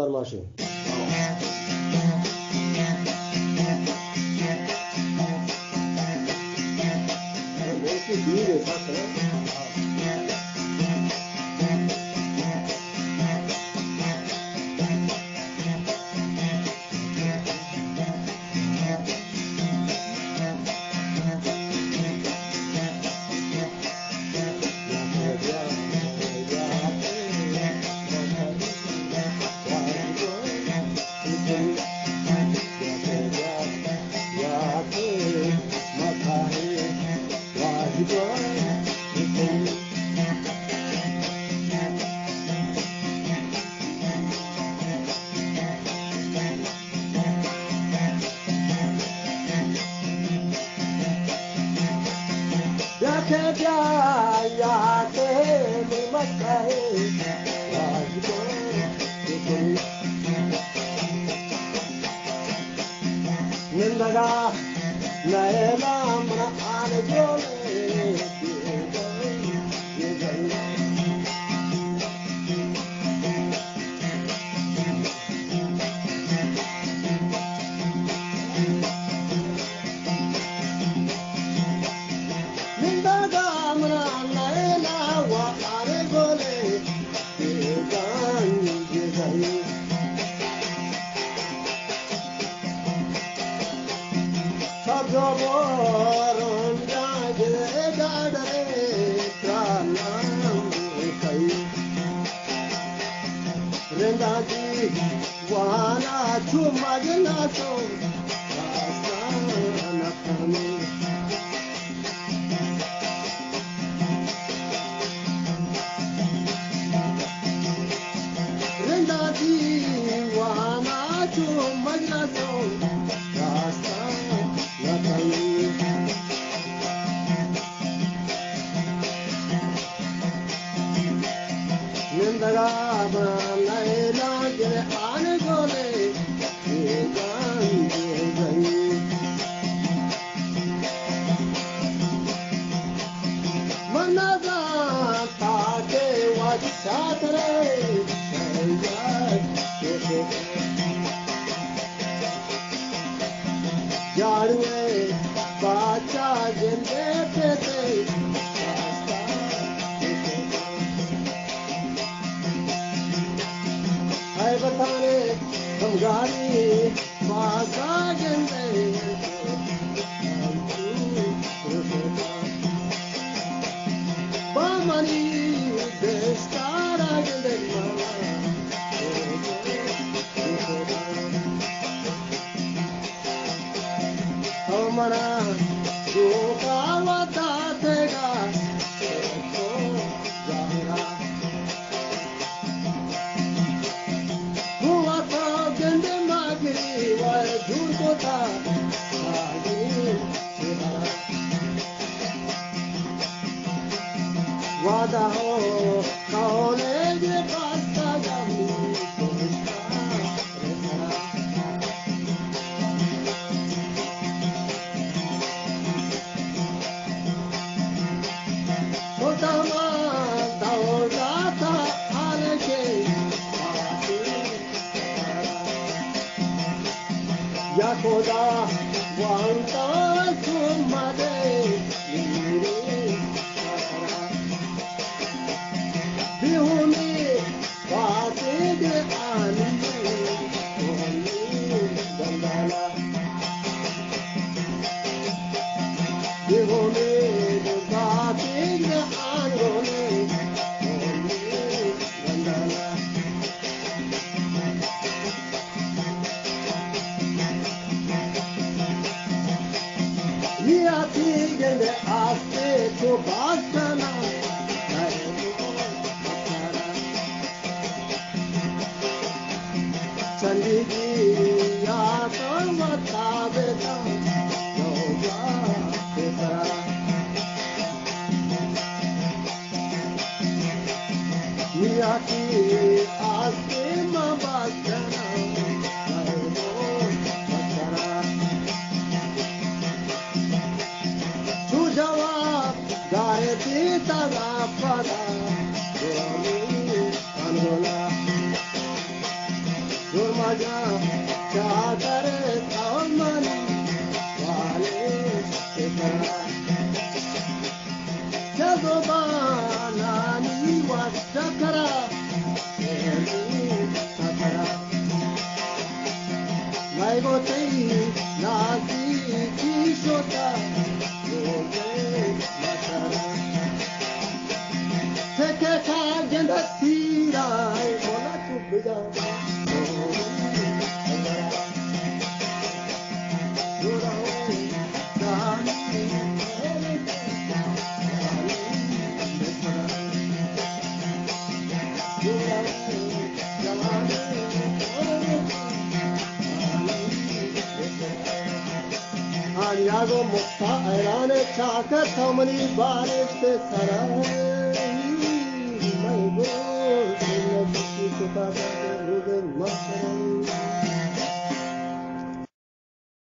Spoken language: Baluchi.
فرمائش۔ نندگا نئیلا من آن گولے، نندگا من آن نئیلا و آن گولے۔ رندا دی وانا چو مجنا چو داستان کنی۔ رندا دیوانا چو مجلسو داستان نکنی۔ نندگا بنا لیلا گل آن گولے، من نزانتا کہ وت چاترے جاڑوے باچا گندے پیتے۔ اے بتانے ہم گاری باسا گندے بامنی دشتارا گندے ماما۔ او منا دھوکا و داتگا تو ظاہرا۔ ہوا تو گند مگری و جون کو تا آگی سہرا۔ وعدہ ہو کولے یہ بستگم پشتا رسرا۔ خداما دولتا آلکے یا خدا وانتا سمدے میرے بیہومی فاتح آنی گندالا۔ بیہومی فاتح آنی گندالا۔ نیاتی گندے آستے چو باز کنا۔ چندی دی یا تو متا بیتا، لوگا بیتا۔ میاتی آستے ما بات کنا، لوگا بیتا۔ چو جواب دارے دیتا دا پدا، گولی انگولا۔ زور مجا چادر سامانی والے سرا، چہ زبانانی واسطہ کرا، تیری خطرہ۔ مئے گوں تئی نزیکی شتا، روزے مہ سرا۔ چکے کا جند تیرا، مولا تو بجا۔ آنیا گو مفتا ایران چاکر تو منی بالشت سرا۔ مئے گو سنتی کتا روز مست